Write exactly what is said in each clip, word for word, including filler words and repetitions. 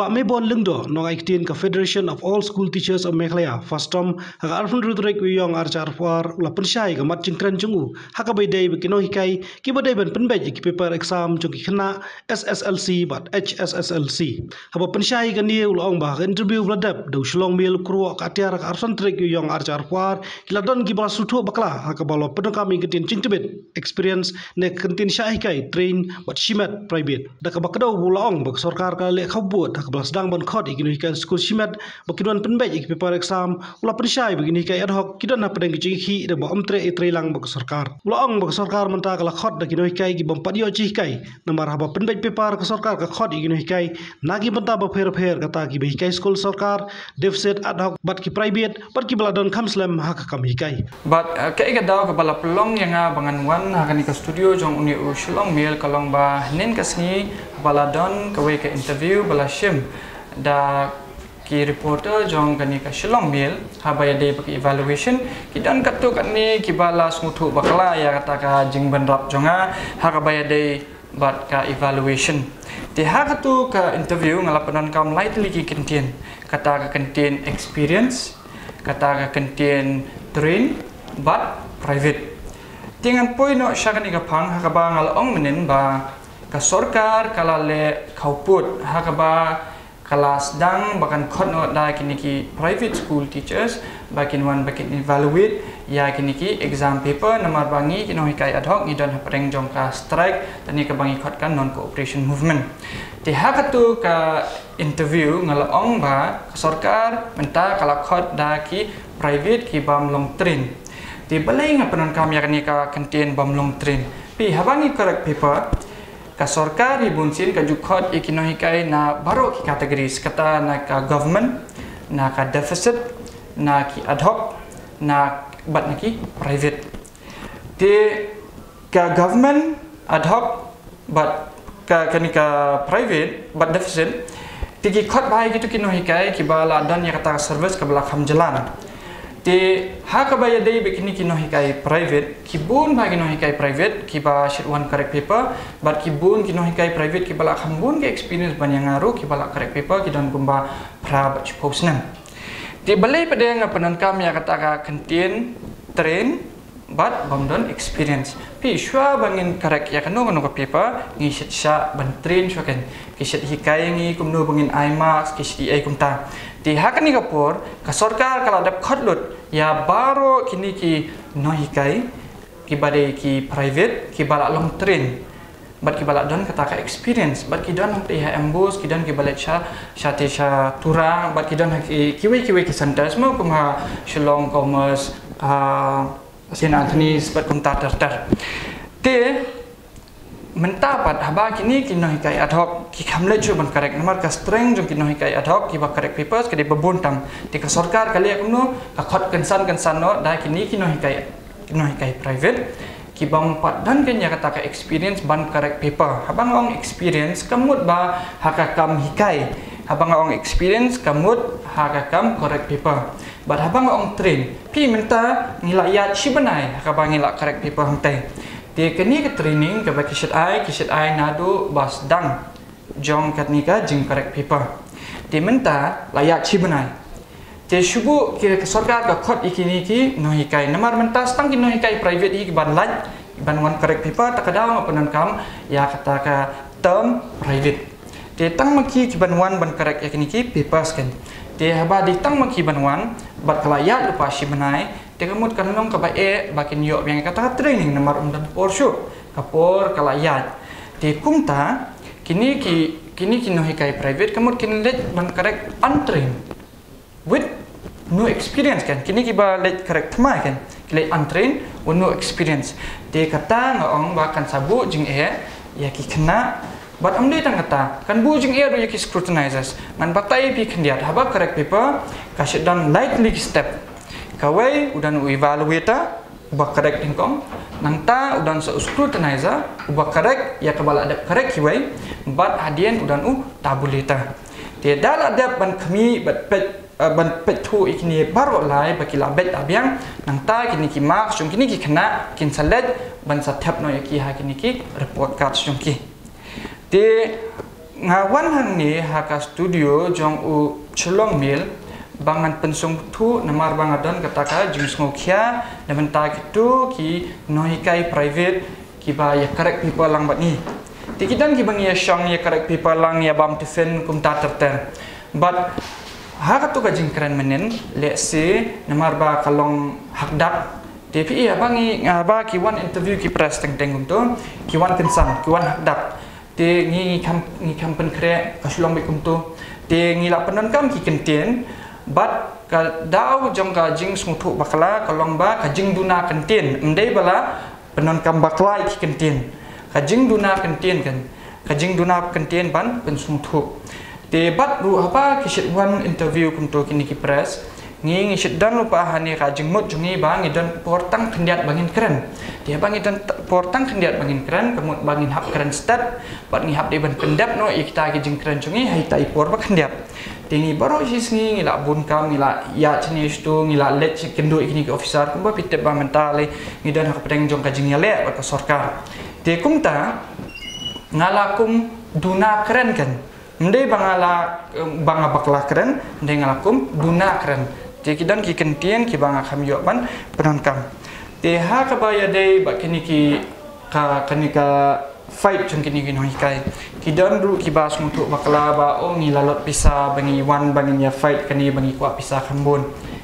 Bah Mebon Lyngdoh, nongai ktien ka Federation of All School Teachers of Meghalaya, FASTOM, ha ka arphew hynriew tarik u Ïong arhajar arphew ar, u la pynshai ka mat jingkren jong u ha kaba ïadei bad ki nonghikai kiba dei ban pynbeit ïa ki paper exam jong ki khynnah S S L C bad H S S L C. Haba pynshai kane, u la ong ba ha ka interview ba la dep da u Shillong Mail, u kyrwoh ka atiar, ha ka arphew san tarik u Ïong arhajar arphew ar, ki la don kiba la sngewthuh bakla ha kaba la pyndonkam ïa ka ktien jingtbit, experience, ne ka ktien shah hikai, train, bad shimet, private. Da kaba kdew, u la ong ba ka sorkar ka la leh khappoh ha kaba la sdang ban khot ïa ki nonghikai skul shimet ba kin wan pynbeit ïa ki paper exam. U la pynshai ba ki nonghikai ad hoc ki don hapdeng ka jingïakhih da kaba ym treh ïatreilang bad ka sorkar. U la ong ba ka sorkar mynta ka la khot da ki nonghikai ki bym pat ïoh jinghikai, namar haba pynbeit paper, ka sorkar ka khot ïa ki nonghikai na ki bynta bapher bapher, kata kiba hikai skul sorkar, deficit, ad hoc, bad ki private, bad kiba la don kham slem ha ka kam hikai. Bad, eh, kaei ka daw kaba la pynlong ïa nga ba ngan wan ha kane ka studio jong une u Shillong Mail ka long ba hynnin ka sngi ba la don kawei ka interview ba la shim da ki reporter jong kane ka Shillong Mail, haba ïadei bad ka evaluation, ki don katto katne kiba la sngewthuh bakla ïa kata ka jingbynrap jong nga ha kaba ïadei bad ka evaluation. Te ha kato ka interview nga la pyndonkam lai tylli ki kyntien, kata ka kyntien experience, kata ka kyntien train, bad private. Te ngan poi noh sha kane ka phang ha kaba nga la ong mynhynnin ba ka sorkar ka la leh khappoh ha kaba ka la sdang ba kan khot noh da kine ki private school teachers ba kin wan ba kin evaluate ïa kine ki exam paper, namar ba ngi ki nonghikai ad hoc ngi don hapdeng jong ka strike, lane kaba ngi khot ka non cooperation movement. Te ha kato ka interview nga la ong ba ka sorkar mynta ka la khot da ki private ki bym long train. Te balei nga pyndonkam ïa kane ka kyntien bym long train? Phi, haba ngi correct paper, ka sorkar hi bunsien ka ju khot ïa ki nonghikai na baroh ki categories, kata na ka government, na ka deficit, na ki ad hoc, na, bad na ki private. Te ka government, ad hoc, bad ka, kane ka private bad deficit, te ki khot bha ïa kito ki nonghikai kiba la don ïa kata ka service kaba la kham jlan. Te ha kaba ïadei bad kine ki nonghikai private, ki bun bha ki nonghikai private kiba shait wan correct paper, bad ki bun ki nonghikai private kiba la kham bun ki experience ban ïa nga ruh kiba la correct paper ki don kumba phra bad shiphew snem. Te balei pat de nga pyndonkam ïa kata ka kyntien train bad bym don experience? Phi, shuwa ba ngin correct ïa kano kano ka paper, ngi shait shah ban train shuwa kein. Ki shait hikai ïa ngi kumno ba ngin ai marks, ki shait ei ei kumta. Te ha kane ka por ka sorkar ka la dep khot lut ïa baroh kine ki nonghikai kiba dei ki private kiba la long train bad kiba la don kata ka experience, bad ki don hangtei ha MBOSE, ki don kiba leit sha, sha te sha Tura, bad ki don ha ki, kiwei kiwei ki centres mo, kum ha Shillong Commerce, ha Saint Anthony's, bad kumta ter ter. Te mynta pat haba kine ki nonghikai ad hoc ki kham leit shuh ban correct, namar ka strength jong ki nonghikai ad hoc kiba correct papers ka dei ba bun tam. Te ka sorkar ka leh kumno, ka khot kynsan kynsan noh da kine ki nonghikai, ki nonghikai private ki bym pat don kein ïa kata ka experience ban correct paper. Haba nga ong experience, ka mut ba ha ka kam hikai. Haba nga ong experience, ka mut ha ka kam correct paper. Bad haba nga ong train, phi, mynta ngi la ïaid shi bnai ha kaba ngi la correct paper hangtei. Te kane ka training kaba ki shait ai, ki shait ai naduh ba sdang jong kane ka jing correct paper. Te mynta la ïaid shi bnai. Te shu buh ki, ka sorkar ka khot ïa kine ki nonghikai. Namar mynta tang ki nonghikai private hi ki ban lait ban wan correct paper, te ka daw nga pyndonkam ïa kata ka term private. Te tang ma ki ki ban wan ban correct ïa kine ki papers kein. Te haba dei tang ma ki ban wan bad ka la ïaid lypa shi bnai, te ka mut kan long kaba eh ba kin ïoh biang ïa kata ka training, namar ym don por shuh, ka por ka la ïaid. Te kumta kine ki, kine ki nonghikai private ka mut kin leit ban correct untrained, with no experience kein. Kine kiba leit correct thymmai kein, ki leit untrained with no experience. Te kata nga ong ba kan sa buh jingeh ïa ki khynnah, bad ym dei tang kata, kan buh jingeh ruh ïa ki scrutinizers. Ngan batai ïa phi khyndiat, haba correct paper ka shait don lai tylli ki step. Kawei, u don u evaluator uba correct nyngkong, nangta u don sa u scrutinizer uba correct ïa kaba la dep correct kiwei, bad hadien u don u tabulator. Te da la dep ban khmih bad peit, eh, ban peit thuh ïa kine baroh lai ba ki la beit biang, nangta kine ki marks jong kine ki khynnah kin sa leit ban sa thep noh ïa ki ha kine ki report cards jong ki. Te Nga wan hangne ha ka studio jong u Chlong Mel ba ngan pynsngewthuh namar ba nga don kata ka jingsngewkhia na bynta kito ki nonghikai private kiba ïa correct paper lang bad ngi. Te ki don kiba ngi ïa shong ïa correct paper lang, ïa bam tiffin kumta ter ter. Bad ha kato ka jingkren mynnin, let's say namar ba ka long hakdak. Te phi ïa ba ngi, ah, ba ki wan interview ki press teng teng kumto, ki wan kynsan, ki wan hakdak. Te ngi, ngi kham, ngi kham pynkhreh ka shu long beit kumto. Te ngi la pyndonkam ki kyntien bad ka daw jong ka jingsngewthuh bakla ka long ba ka jingduna kyntien. Ym dei ba la pyndonkam bakla ïa ki kyntien. Ka jingduna kyntien kan. Ka jingduna kyntien ban pynsngewthuh. Te bad ruh haba ki shait wan interview kumto kine ki press, ngi, ngi shait don lypa hangne ka jingmut jong ngi ba ngi don por tang khyndiat ba ngin kren. Te ba ngi don t-, por tang khyndiat ba ngin kren, ka mut ba ngin hap kren stet bad ngi hap dei ban pyndep noh ïa kita ki jingkren jong ngi ha ita i por ba khyndiat. Te ngi baroh shi sngi ngi la bun kam, ngi la ïa shane shatu, ngi la leit kynduh ïa kine ki officer, kumba phi tip ba mynta lei ngi don ha ka pdeng jong ka jingïaleh bad ka sorkar. Te kumta nga la kum duna kren kan. Ym dei ba nga la, ba nga bakla kren, ym dei, nga la kum duna kren. Te ki don ki kyntien kiba nga kham ïoh ban pyndonkam. Te ha kaba ïadei bad kine ki, ka, kane ka fight jong kine ki nonghikai, ki don ruh kiba sngewthuh bakla ba, oh, ngi la lot pisa ba ngi wan ba ngin ïa fight kane ba ngi kwah pisa kham bun.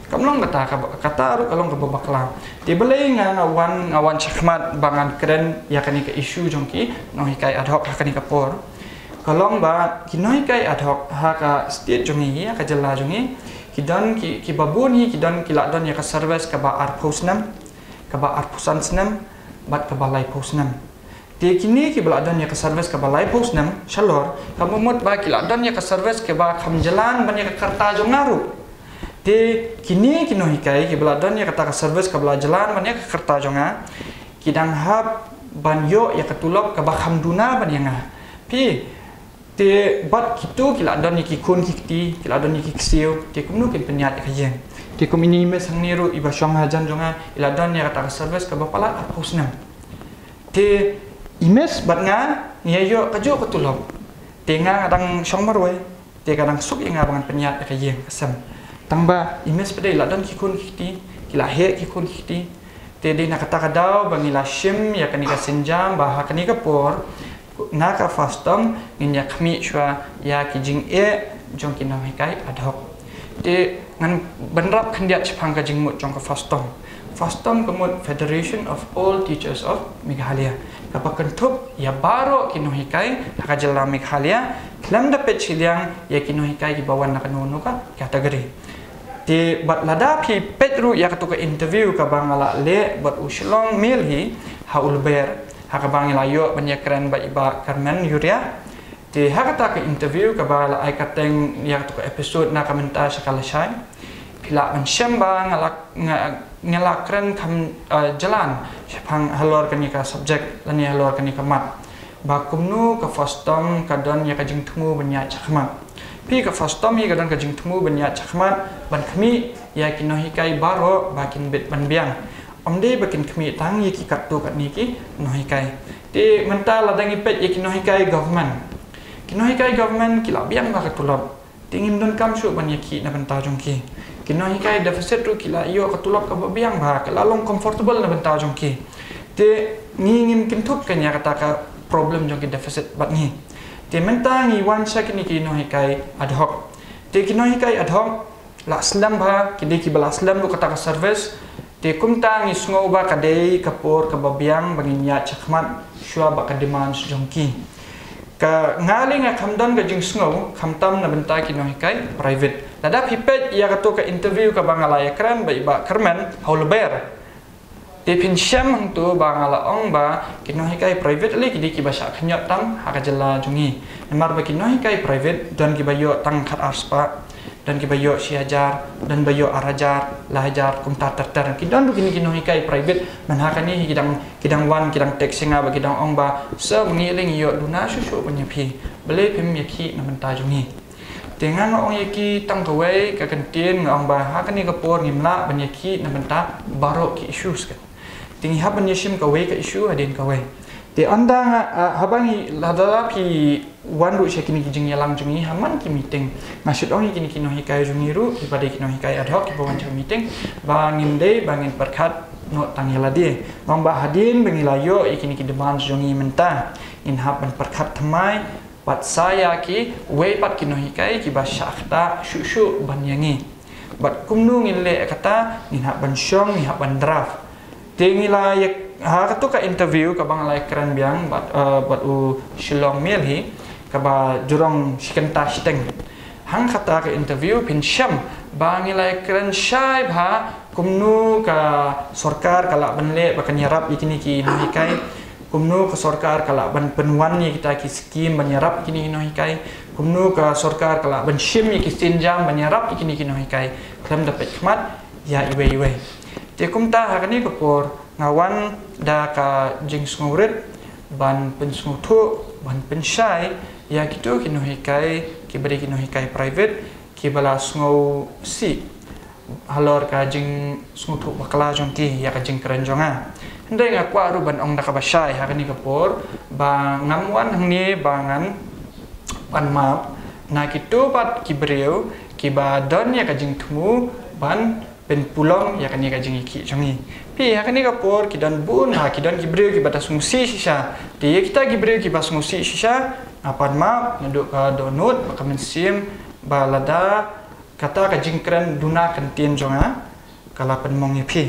Kam long kata, kaba, kata ruh ka long kaba bakla. Te balei nga, nga wan, nga wan shakhmat ba ngan kren ïa kane ka issue jong ki nonghikai ad hoc ha kane ka por. Ka long ba ki nonghikai ad hoc ha ka state jong ngi, ha ka jylla jong ngi, ki don ki, kiba bun hi ki don, ki la don ïa ka service kaba arphew snem, kaba arphew san snem bad kaba laiphew snem. Te kine kiba la don ïa ka service kaba laiphew snem shalor, ka mut ba ki la don ïa ka service kaba kham jlan ban ïa ka karta jong nga ruh. Te kine ki nonghikai kiba la don ïa kata ka service kaba la jlan ban ïa ka karta jong nga, ki dang hap ban ïoh ïa ka tulop kaba kham duna ban ïa nga. Phi, te bad kito ki la don ïa ki khun ki kti, ki la don ïa ki ksiew, te kumno kin pynïaid ïa ka ïing? Te kum ine i miss hangne ruh iba shong hajan jong nga, i la don ïa kata ka service kaba palat arphew snem. Te i miss bad nga ngi ïa ïoh kajuh ka tulop. Te nga, nga dang shong marwei. Te ka dang suk ïa nga ba ngan pynïaid ïa ka ïing ka sem. Tang ba i miss pat de i la don ki khun ki kti, ki la heh ki khun ki kti. Te dei na kata ka daw ba ngi la shim ïa kane ka sienjam ba ha kane ka por na ka FASTOM ngin ïa khmih shuwa ïa ki jingeh jong ki nonghikai ad hoc. Te ngan bynrap khyndiat shaphang ka jingmut jong ka FASTOM. FASTOM ka mut Federation of All Teachers of Meghalaya, kaba kynthup ïa baroh ki nonghikai ha ka jylla Meghalaya, khlem da peit shiliang ïa ki nonghikai kiba wan na kano kano ka category. Te bad lada phi peit ruh ïa kato ka interview kaba nga la leh bad u Chlong Mel hi ha U Lber, ha kaba ngi la ïoh ban ïakren bad i Bah Kyrmen Uriah. Te ha kata ka interview kaba la ai kyrteng ïa kato ka episode Na Ka Mynta Sha Ka Lashai, phi lah ban shem ba nga la, nga, nga la kren kham, eh, jlan shaphang halor kane ka subject lane halor kane ka mat, ba kumno ka FASTOM ka don ïa ka jingthmu ban ïaid shakhmat. Phi, ka FASTOM hi ka don ka jingthmu ban ïaid shakhmat, ban khmih ïa ki nonghikai baroh ba kin bit ban biang. Ym dei ba kin khmih tang ïa ki katto katne ki nonghikai. Te mynta lada ngi peit ïa ki nonghikai government, ki nonghikai government ki la biang bha ka tulop. Te ngim donkam shuh ban ïakhih na bynta jong ki. Ki nonghikai deficit ruh ki la ïoh ka tulop kaba biang bha, ka la long comfortable na bynta jong ki. Te ngi ngim kynthup kein ïa kata ka problem jong ki deficit bad ngi. Te mynta ngi wan sha kine ki nonghikai ad hoc. Te ki nonghikai ad hoc la slem bha, ki dei kiba la slem ruh kata ka service. Te kumta ngi sngew ba ka dei ka por kaba biang ba ngin ïaid shakhmat shuwa bad ka demands jong ki. Ka, nga lei nga kham don ka jingsngew khamtam na bynta ki nonghikai private. Lada phi peit ïa kato ka interview kaba nga la ïakren bad i Bah Kyrmen ha U Lber, te phin shem hangto ba nga la ong ba ki nonghikai private lei ki dei kiba shah khynñiot tam ha ka jylla jong ngi. Namar ba ki nonghikai private don kiba ïoh tang khat ar spah, don kiba ïoh shi hajar, don ba ïoh ar hajar, lai hajar, kumta ter ter. Ki don ruh kine ki nonghikai private, man ha kane hi ki dang, ki dang wan, ki dang text ïa nga ba ki dang ong ba, sir, ma ngi lei ngi ïoh duna shuh shuh ban ïa phi. Balei phim ïakhih na bynta jong ngi? Te nga nga ong ïa ki tang kawei ka kyntien, nga ong ba ha kane ka por ngim lah ban ïakhih na bynta baroh ki issues kan. Te ngi hap ban ïashim kawei ka issue hadien kawei. Te ynda nga, ah, haba ngi lada phi wan ruh sha kine ki jingïalang jong ngi ha man ki meeting, nga shu ong ïa kine ki nonghikai jong ngi ruh, kiba dei ki nonghikai ad hoc kiba wan sha meeting, ba ngin dei ba ngin pyrkhat noh tang ïa lade. Namar ba hadien ba ngi la ïoh ïa kine ki demands jong ngi mynta, ngin hap ban pyrkhat thymmai pat sa ïa kiwei pat ki nonghikai kiba shah ktah shuh shuh ban ïa ngi. Bad kumno ngin leh kata, ngin hap ban shong, ngin hap ban draft. Te ngi la ïa, ha katu ka interview kaba nga la ïakren biang bad, eh, bad u Shillong Mail hi, kaba jrong shi kynta shiteng. Hangkata ka interview phin shem ba ngi la ïakren shai bha kumno ka sorkar ka lah ban leh ba kan ïarap ïa kine ki nonghikai, kumno ka sorkar ka lah ban pynwan ïa kita ki skim ban ïarap ïa kine ki nonghikai, kumno ka sorkar ka lah ban shim ïa ki sienjam ban ïarap ïa kine ki nonghikai khlem da peit khmat ïa iwei iwei. Te kumta ha kane ka por nga wan da ka jingsngewrit ban pynsngewthuh, ban pynshai ïa kito ki nonghikai kiba dei ki nonghikai private kiba la sngewsih halor ka jingsngewthuh bakla jong ki ïa ka jingkren jong nga. Hynrei nga kwah ruh ban ong da kaba shai ha kane ka por ba ngam wan hangne ba ngan pan map na kito pat ki briew kiba don ïa ka jingthmu ban pynpulom ïa kane ka jingïakhih jong ngi. Phi, ha kane ka por ki don bun ha, ki don ki briew kiba da sngewsih shisha. Te ïa kita ki briew kiba sngewsih shisha, nga pan map naduh ka dohnud bad ka mynsiem ba lada kata ka jingkren duna kyntien jong nga ka la pynmong ïa phi.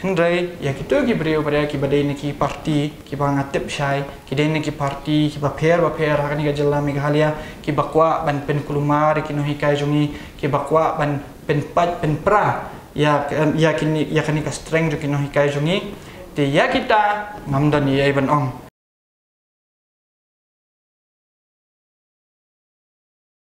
Hynrei ïa kito ki briew ba dei kiba dei na ki parti kiba nga tip shai, ki dei na ki parti kiba pher ba pher ha kane ka jylla Meghalaya, kiba kwah ban pynkulmar ïa ki nonghikai jong ngi, kiba kwah ban pynpait pynpra ïa, ïa kine, ïa kane ka strength jong ki nonghikai jong ngi. Te ïa kita ngam don ei ei ban ong.